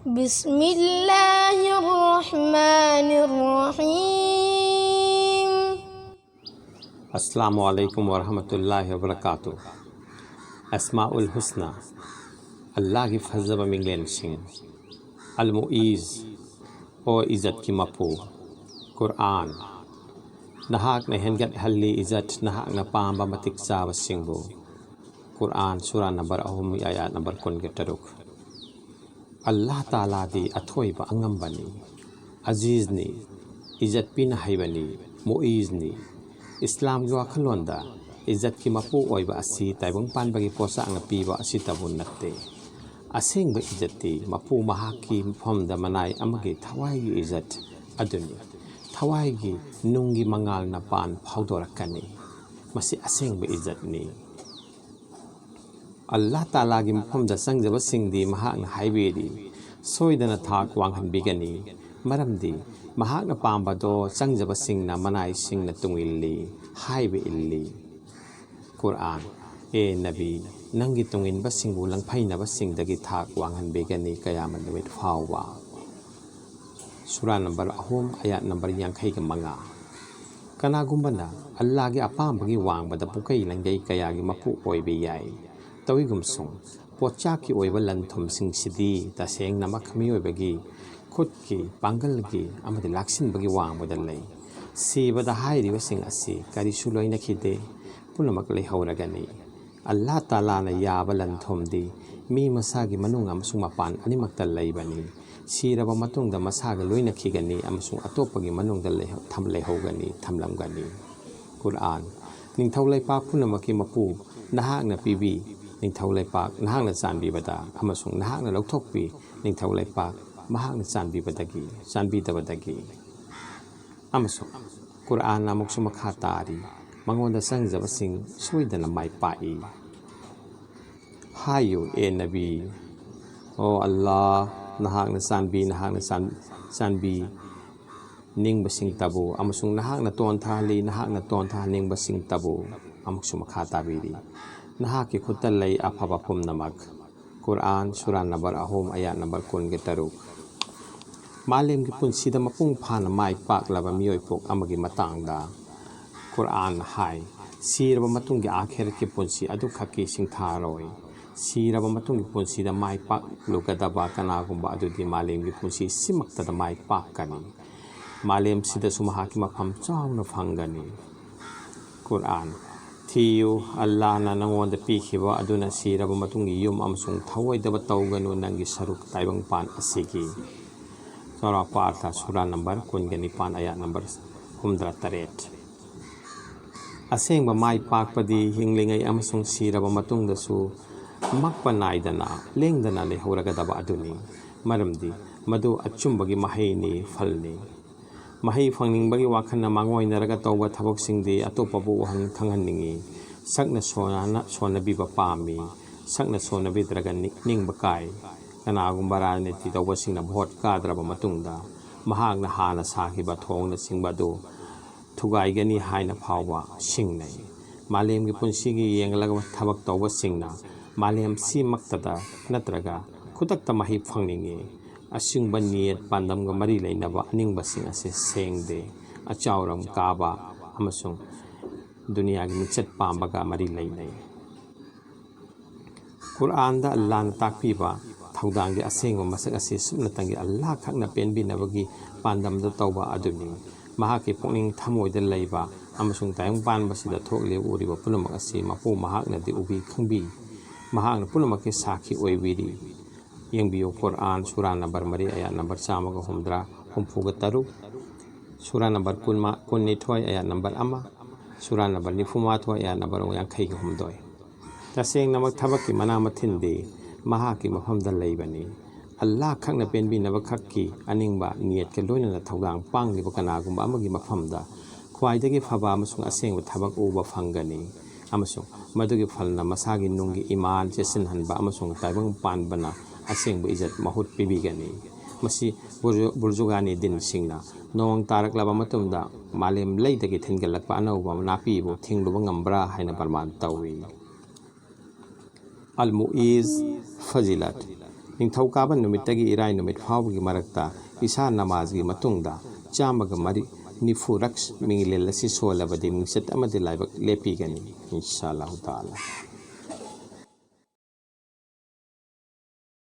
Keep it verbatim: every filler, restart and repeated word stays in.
بسم الله الرحمن الرحيم. Assalamu alaikum warahmatullahi wabarakatuh. Asmaul Husna, ꯑꯜꯂꯥꯍꯒꯤ ꯐꯖꯕ ꯃꯤꯡꯂꯦꯟꯁꯤꯡ꯫ ꯑꯜ ꯃꯨꯏꯖ, ꯑꯣ ꯏꯖꯠꯀꯤ ꯃꯄꯨ꯫ ꯀꯨꯔꯑꯥꯟ, ꯅꯍꯥꯛꯅ ꯍꯦꯟꯒꯠꯍꯜꯂꯤ ꯏꯖꯠ ꯅꯍꯥꯛꯅ ꯄꯥꯝꯕ ꯃꯇꯤꯛ ꯆꯥꯕꯁꯤꯡꯕꯨ꯫ ꯀꯨꯔꯑꯥꯟ, ꯁꯨꯔꯥ ꯅꯝꯕꯔ ꯑꯍꯨꯝ, ꯑꯥꯌꯥꯠ ꯅꯝꯕꯔ ꯀꯨꯟꯒ ꯇꯔꯨꯛ꯫ ꯑꯜꯂꯥꯍ ꯇꯥꯂꯥꯗꯤ ꯑꯊꯣꯏꯕ ꯑꯉꯝꯕꯅꯤ, ꯑꯖꯤꯖꯅꯤ, ꯏꯖꯠ ꯄꯤꯅ ꯍꯩꯕꯅꯤ, ꯃꯨꯏꯖꯅꯤ꯫ ꯏꯁꯂꯥꯝꯒꯤ ꯋꯥꯈꯜꯂꯣꯟꯗ ꯏꯖꯠꯀꯤ ꯃꯄꯨ ꯑꯣꯏꯕ ꯑꯁꯤ ꯇꯥꯏꯕꯪ ꯄꯥꯟꯕꯒꯤ ꯄꯣꯠꯁꯛꯅ ꯄꯤꯕ ꯑꯁꯤꯇꯕꯨ ꯅꯠꯇꯦ꯫ ꯑꯁꯦꯡꯕ ꯏꯖꯠꯇꯤ ꯃꯄꯨ ꯃꯍꯥꯛꯀꯤ ꯃꯐꯝꯗ ꯃꯅꯥꯏ ꯑꯃꯒꯤ ꯊꯋꯥꯏꯒꯤ ꯏꯖꯠ ꯑꯗꯨꯅꯤ꯫ ꯊꯋꯥꯏꯒꯤ ꯅꯨꯡꯒꯤ ꯃꯉꯥꯜꯅ ꯄꯥꯟ ꯐꯥꯎꯗꯣꯔꯛꯀꯅꯤ꯫ ꯃꯁꯤ ꯑꯁꯦꯡꯕ ꯏꯖꯠꯅꯤ꯫ ꯑꯜꯂꯥꯍ ꯇꯥꯂꯥꯒꯤ ꯃꯐꯝꯗ ꯆꯪꯖꯕꯁꯤꯡꯗꯤ ꯃꯍꯥꯛꯅ ꯍꯥꯏꯕꯤꯔꯤ, ꯁꯣꯏꯗꯅ ꯊꯥꯛ ꯋꯥꯡꯍꯟꯕꯤꯒꯅꯤ, ꯃꯔꯝꯗꯤ ꯃꯍꯥꯛꯅ ꯄꯥꯝꯕꯗꯣ ꯆꯪꯖꯕꯁꯤꯡꯅ ꯃꯅꯥꯏꯁꯤꯡꯅ ꯇꯨꯡꯏꯜꯂꯤ, ꯍꯥꯏꯕ ꯏꯜꯂꯤ꯫ ꯀꯨꯔꯑꯥꯟ, ꯑꯦ ꯅꯕꯤ, ꯅꯪꯒꯤ ꯇꯨꯡꯏꯟꯕꯁꯤꯡꯕꯨ ꯂꯪꯐꯩꯅꯕꯁꯤꯡꯗꯒꯤ ꯊꯥꯛ ꯋꯥꯡꯍꯟꯕꯤꯒꯅꯤ ꯀꯌꯥꯃꯠ ꯅꯨꯃꯤꯠ ꯐꯥꯎꯕ꯫ ꯁꯨꯔꯥ ꯅꯝꯕꯔ ꯑꯍꯨꯝ, ꯑꯥꯌꯥꯠ ꯅꯝꯕꯔ ꯌꯥꯡꯈꯩꯒ ꯃꯉꯥ꯫ ꯀꯅꯥꯒꯨꯝꯕꯅ ꯑꯜꯂꯥꯍꯒꯤ ꯑꯄꯥꯝꯕꯒꯤ ꯋꯥꯡꯃꯗ ꯄꯨꯀꯩ ꯂꯪꯒꯩ ꯀꯌꯥꯒꯤ ꯃꯄꯨ ꯑꯣꯏꯕ ꯌꯥꯏ꯫ ꯇꯧꯏꯒꯨꯝꯁꯨꯡ, ꯄꯣꯠꯆꯥꯛꯀꯤ ꯑꯣꯏꯕ ꯂꯟ ꯊꯨꯝꯁꯤꯡꯁꯤꯗꯤ ꯇꯁꯦꯡꯅꯃꯛ ꯃꯤꯑꯣꯏꯕꯒꯤ ꯈꯨꯠꯀꯤ ꯄꯥꯡꯒꯜꯒꯤ ꯑꯃꯗꯤ ꯂꯥꯛꯁꯤꯟꯕꯒꯤ ꯋꯥꯡꯃꯗ ꯂꯩ꯫ ꯁꯤꯕꯗ ꯍꯥꯏꯔꯤꯕꯁꯤꯡ ꯑꯁꯤ ꯀꯔꯤꯁꯨ ꯂꯣꯏꯅꯈꯤꯗꯦ, ꯄꯨꯝꯅꯃꯛ ꯂꯩꯍꯧꯔꯒꯅꯤ꯫ ꯑꯜꯂꯥꯍ ꯇꯥꯂꯥꯅ ꯌꯥꯕ ꯂꯟ ꯊꯨꯝꯗꯤ ꯃꯤ ꯃꯁꯥꯒꯤ ꯃꯅꯨꯡ ꯑꯃꯁꯨꯡ ꯃꯄꯥꯟ ꯑꯅꯤꯃꯛꯇ ꯂꯩꯕꯅꯤ꯫ ꯁꯤꯔꯕ ꯃꯇꯨꯡꯗ ꯃꯁꯥꯒ ꯂꯣꯏꯅꯈꯤꯒꯅꯤ ꯑꯃꯁꯨꯡ ꯑꯇꯣꯞꯄꯒꯤ ꯃꯅꯨꯡꯗ ꯂꯩꯍꯧ-, ꯊꯝ-, ꯂꯩꯍꯧꯒꯅꯤ, ꯊꯝꯂꯝꯒꯅꯤ꯫ ꯀꯨꯔꯑꯥꯟ, ꯅꯤꯡꯊꯧ ꯂꯩꯄꯥꯛ ꯄꯨꯝꯅꯃꯛꯀꯤ ꯃꯄꯨ ꯅꯍꯥꯛꯅ ꯄꯤꯕꯤ, ꯅꯤꯡꯊꯧ ꯂꯩꯄꯥꯛ ꯅꯍꯥꯛꯅ ꯆꯥꯟꯕꯤꯕꯗ, ꯑꯃꯁꯨꯡ ꯅꯍꯥꯛꯅ ꯂꯧꯊꯣꯛꯄꯤ, ꯅꯤꯡꯊꯧ ꯂꯩꯄꯥꯛ ꯃꯍꯥꯛꯅ ꯆꯥꯟꯕꯤꯕꯗꯒꯤ, ꯆꯥꯟꯕꯤꯗꯕꯗꯒꯤ꯫ ꯑꯃꯁꯨꯡ ꯀꯨꯔꯑꯥꯟꯅ ꯑꯃꯨꯛꯁꯨ ꯃꯈꯥ ꯇꯥꯔꯤ, ꯃꯉꯣꯟꯗ ꯆꯪꯖꯕꯁꯤꯡ ꯁꯣꯏꯗꯅ ꯃꯥꯏ ꯄꯥꯛꯏ꯫ ꯍꯥꯏꯌꯨ, ꯑꯦ ꯅꯕꯤ, ꯑꯣ ꯑꯜꯂꯥꯍ, ꯅꯍꯥꯛꯅ ꯆꯥꯟꯕꯤ, ꯅꯍꯥꯛꯅ ꯆꯥꯟ-, ꯆꯥꯟꯕꯤ ꯅꯤꯡꯕꯁꯤꯡꯇꯕꯨ, ꯑꯃꯁꯨꯡ ꯅꯍꯥꯛꯅ ꯇꯣꯟꯊꯍꯜꯂꯤ, ꯅꯍꯥꯛꯅ ꯇꯣꯟꯊꯍꯟꯅꯤꯡꯕꯁꯤꯡꯇꯕꯨ꯫ ꯑꯃꯨꯛꯁꯨ ꯃꯈꯥ ꯇꯥꯕꯤꯔꯤ, ꯅꯍꯥꯛꯀꯤ ꯈꯨꯠꯇ ꯂꯩ ꯑꯐꯕ ꯄꯨꯝꯅꯃꯛ꯫ ꯀꯨꯔꯥꯟ, ꯁꯨꯔꯥ ꯅꯝꯕꯔ ꯑꯍꯨꯝ, ꯑꯌꯥꯠ ꯅꯝꯕꯔ ꯀꯨꯟꯒ ꯇꯔꯨꯛ꯫ ꯃꯥꯂꯦꯝꯒꯤ ꯄꯨꯟꯁꯤꯗ ꯃꯄꯨꯡ ꯐꯥꯅ ꯃꯥꯏ ꯄꯥꯛꯂꯕ ꯃꯤꯑꯣꯏ ꯄꯣꯛ ꯑꯃꯒꯤ ꯃꯇꯥꯡꯗ ꯀꯨꯔꯥꯟ ꯍꯥꯏ, "ꯁꯤꯔꯕ ꯃꯇꯨꯡꯒꯤ ꯑꯥꯈꯤꯔꯠꯀꯤ ꯄꯨꯟꯁꯤ ꯑꯗꯨꯈꯛꯀꯤ ꯁꯤꯡꯊꯥꯔꯣꯏ꯫ ꯁꯤꯔꯕ ꯃꯇꯨꯡꯒꯤ ꯄꯨꯟꯁꯤꯗ ꯃꯥꯏ ꯄꯥꯛꯂꯨꯒꯗꯕ ꯀꯅꯥꯒꯨꯝꯕ ꯑꯗꯨꯗꯤ ꯃꯥꯂꯦꯝꯒꯤ ꯄꯨꯟꯁꯤ ꯁꯤꯃꯛꯇꯗ ꯃꯥꯏ ꯄꯥꯛꯀꯅꯤ꯫ ꯃꯥꯂꯦꯝꯁꯤꯗꯁꯨ ꯃꯍꯥꯛꯀꯤ ꯃꯐꯝ ꯆꯥꯎꯅ ꯐꯪꯒꯅꯤ"꯫ ꯀꯨꯔꯥꯟ: "ꯊꯤꯌꯨ, ꯑꯜꯂꯥꯍꯅ ꯅꯉꯣꯟꯗ ꯄꯤꯈꯤꯕ ꯑꯗꯨꯅ ꯁꯤꯔꯕ ꯃꯇꯨꯡꯒꯤ ꯌꯨꯝ ꯑꯃꯁꯨꯡ ꯊꯑꯣꯏꯗꯕ ꯇꯧꯒꯅꯨ ꯅꯪꯒꯤ ꯁꯔꯨꯛ ꯇꯥꯏꯕꯪꯄꯥꯟ ꯑꯁꯤꯒꯤ"꯫ ꯆꯥꯎꯔꯥꯛꯄ ꯑꯔꯊ: ꯁꯨꯔꯥ ꯅꯝꯕꯔ ꯀꯨꯟꯒ ꯅꯤꯄꯥꯟ, ꯑꯌꯥꯠ ꯅꯝꯕꯔ ꯍꯨꯝꯗ꯭ꯔꯥ ꯇꯔꯦꯠ꯫ ꯑꯁꯦꯡꯕ ꯃꯥꯏ ꯄꯥꯛꯄꯗꯤ ꯍꯤꯡꯂꯤꯉꯩ ꯑꯃꯁꯨꯡ ꯁꯤꯔꯕ ꯃꯇꯨꯡꯗꯁꯨ ꯃꯛꯄ ꯅꯥꯏꯗꯅ ꯂꯦꯡꯗꯅ ꯂꯩꯍꯧꯔꯒꯗꯕ ꯑꯗꯨꯅꯤ, ꯃꯔꯝꯗꯤ ꯃꯗꯨ ꯑꯆꯨꯝꯕꯒꯤ ꯃꯍꯩꯅꯤ, ꯐꯜꯅꯤ꯫ ꯃꯍꯩ ꯐꯪꯅꯤꯡꯕꯒꯤ ꯋꯥꯈꯜꯅ ꯃꯥꯡꯑꯣꯏꯅꯔꯒ ꯇꯧꯕ ꯊꯕꯛꯁꯤꯡꯗꯤ ꯑꯇꯣꯞꯄꯕꯨ ꯋꯥꯍꯟ ꯈꯪꯍꯟꯅꯤꯡꯏ꯫ ꯁꯛꯅ ꯁꯣꯟꯅ-, ꯁꯣꯟꯅꯕꯤꯕ ꯄꯥꯝꯃꯤ꯫ ꯁꯛꯅ ꯁꯣꯟꯅꯕꯤꯗ꯭ꯔꯒ ꯅꯤ-, ꯅꯤꯡꯕ ꯀꯥꯏ꯫ ꯀꯅꯥꯒꯨꯝꯕ ꯔꯥꯖꯅꯤꯇꯤ ꯇꯧꯕꯁꯤꯡꯅ ꯚꯣꯠ ꯀꯥꯗ꯭ꯔꯕ ꯃꯇꯨꯡꯗ ꯃꯍꯥꯛꯅ ꯍꯥꯟꯅ ꯁꯥꯈꯤꯕ ꯊꯣꯡꯅꯆꯤꯡꯕ ꯑꯗꯨ ꯊꯨꯒꯥꯏꯒꯅꯤ ꯍꯥꯏꯅ ꯐꯥꯎꯕ ꯁꯤꯡꯅꯩ꯫ ꯃꯥꯂꯦꯝꯒꯤ ꯄꯨꯟꯁꯤꯒꯤ ꯌꯦꯡꯂꯒ ꯊꯕꯛ ꯇꯧꯕꯁꯤꯡꯅ ꯃꯥꯂꯦꯝ ꯁꯤꯃꯛꯇꯗ ꯅꯠꯇ꯭ꯔꯒ ꯈꯨꯗꯛꯇ ꯃꯍꯩ ꯐꯪꯅꯤꯡꯏ꯫ ꯑꯁꯤꯒꯨꯝꯕ ꯅꯤꯌꯠ ꯄꯥꯟꯗꯝꯒ ꯃꯔꯤ ꯂꯩꯅꯕ ꯑꯅꯤꯡꯕꯁꯤꯡ ꯑꯁꯤ ꯁꯦꯡꯗꯦ, ꯑꯆꯥꯎꯔꯝ ꯀꯥꯕ ꯑꯃꯁꯨꯡ ꯗꯨꯅꯤꯌꯥꯒꯤ ꯃꯤꯡꯆꯠ ꯄꯥꯝꯕꯒ ꯃꯔꯤ ꯂꯩꯅꯩ꯫ ꯀꯨꯔꯥꯟꯗ ꯑꯜꯂꯥꯍꯅ ꯇꯥꯛꯄꯤꯕ ꯊꯧꯗꯥꯡꯒꯤ ꯑꯁꯦꯡꯕ ꯃꯁꯛ ꯑꯁꯤ ꯁꯨꯞꯅꯇꯪꯒꯤ ꯑꯜꯂꯥꯍ ꯈꯛꯅ ꯄꯦꯟꯕꯤꯅꯕꯒꯤ ꯄꯥꯟꯗꯝꯗ ꯇꯧꯕ ꯑꯗꯨꯅꯤ꯫ ꯃꯍꯥꯛꯀꯤ ꯄꯨꯛꯅꯤꯡ ꯊꯃꯣꯏꯗ ꯂꯩꯕ ꯑꯃꯁꯨꯡ ꯇꯥꯏꯕꯪꯄꯥꯟꯕꯁꯤꯗ ꯊꯣꯛꯂꯤꯕ ꯎꯔꯤꯕ ꯄꯨꯝꯅꯃꯛ ꯑꯁꯤ ꯃꯄꯨ ꯃꯍꯥꯛꯅꯗꯤ ꯎꯕꯤ ꯈꯪꯕꯤ꯫ ꯃꯍꯥꯛꯅ ꯄꯨꯝꯅꯃꯛꯀꯤ ꯁꯥꯈꯤ ꯑꯣꯏꯕꯤꯔꯤ꯫ ꯌꯦꯡꯕꯤꯌꯨ, ꯀꯨꯔꯥꯟ, ꯁꯨꯔꯥ ꯅꯝꯕꯔ ꯃꯔꯤ, ꯑꯌꯥꯠ ꯅꯝꯕꯔ ꯆꯥꯝꯃꯒ ꯍꯨꯝꯗ꯭ꯔꯥ, ꯍꯨꯝꯐꯨꯒ ꯇꯔꯨꯛ, ꯁꯨꯔꯥ ꯅꯝꯕꯔ ꯀꯨꯟ, ꯀꯨꯟꯅꯤꯊꯣꯏ, ꯑꯌꯥꯠ ꯅꯝꯕꯔ ꯑꯃ, ꯁꯨꯔꯥ ꯅꯝꯕꯔ ꯅꯤꯐꯨꯃꯥꯊꯣꯏ, ꯑꯌꯥꯠ ꯅꯝꯕꯔ ꯌꯥꯡꯈꯩꯒ ꯍꯨꯝꯗꯣꯏ꯫ ꯇꯁꯦꯡꯅꯃꯛ ꯊꯕꯛꯀꯤ ꯃꯅꯥ ꯃꯊꯤꯟꯗꯤ ꯃꯍꯥꯛꯀꯤ ꯃꯐꯝꯗ ꯂꯩꯕꯅꯤ꯫ ꯑꯜꯂꯥꯍ ꯈꯛꯅ ꯄꯦꯟꯕꯤꯅꯕ ꯈꯛꯀꯤ ꯑꯅꯤꯡꯕ ꯅꯤꯌꯠꯀ ꯂꯣꯏꯅꯅ ꯊꯧꯗꯥꯡ ꯄꯥꯡꯂꯤꯕ ꯀꯅꯥꯒꯨꯝꯕ ꯑꯃꯒꯤ ꯃꯐꯝꯗ ꯈ꯭ꯋꯥꯏꯗꯒꯤ ꯐꯕ ꯑꯃꯁꯨꯡ ꯑꯁꯦꯡꯕ ꯊꯕꯛ ꯎꯕ ꯐꯪꯒꯅꯤ, ꯑꯃꯁꯨꯡ ꯃꯗꯨꯒꯤ ꯐꯜꯅ ꯃꯁꯥꯒꯤ ꯅꯨꯡꯒꯤ ꯏꯃꯥꯟ ꯆꯦꯠꯁꯤꯟꯍꯟꯕ ꯑꯃꯁꯨꯡ ꯇꯥꯏꯕꯪ ꯄꯥꯟꯕꯅ ꯑꯁꯦꯡꯕ ꯏꯖꯠ ꯃꯍꯨꯠ ꯄꯤꯕꯤꯒꯅꯤ꯫ ꯃꯁꯤ ꯕꯨꯔꯖꯨ-, ꯕꯨꯔꯖꯨꯒꯥꯅꯤ ꯗꯤꯟꯁꯤꯡꯅ ꯅꯣꯡ ꯇꯥꯔꯛꯂꯕ ꯃꯇꯨꯡꯗ ꯃꯥꯂꯦꯝ ꯂꯩꯗꯒꯤ ꯊꯤꯟꯒꯠꯂꯛꯄ ꯑꯅꯧꯕ ꯅꯥꯄꯤꯕꯨ ꯊꯤꯡꯂꯨꯕ ꯉꯝꯕ꯭ꯔꯥ ꯍꯥꯏꯅ ꯄ꯭ꯔꯃꯥꯟ ꯇꯧꯏ꯫ ꯑꯜ ꯃꯨꯏꯖ ꯐꯖꯤꯂꯠ꯫ ꯅꯤꯡꯊꯧꯀꯥꯕ ꯅꯨꯃꯤꯠꯇꯒꯤ ꯏꯔꯥꯏ ꯅꯨꯃꯤꯠ ꯐꯥꯎꯕꯒꯤ ꯃꯔꯛꯇ ꯏꯁꯥ ꯅꯃꯥꯖꯒꯤ ꯃꯇꯨꯡꯗ ꯆꯥꯝꯃꯒ ꯃꯔꯤ ꯅꯤꯐꯨ ꯔꯛꯁ ꯃꯤꯡꯂꯦꯜ ꯑꯁꯤ ꯁꯣꯜꯂꯕꯗꯤ ꯃꯤꯡꯆꯠ ꯑꯃꯗꯤ ꯂꯥꯏꯕꯛ ꯂꯦꯞꯄꯤꯒꯅꯤ, ꯏꯟꯁꯥ ꯑꯜꯂꯥꯍꯨ ꯇꯥꯂꯥ꯫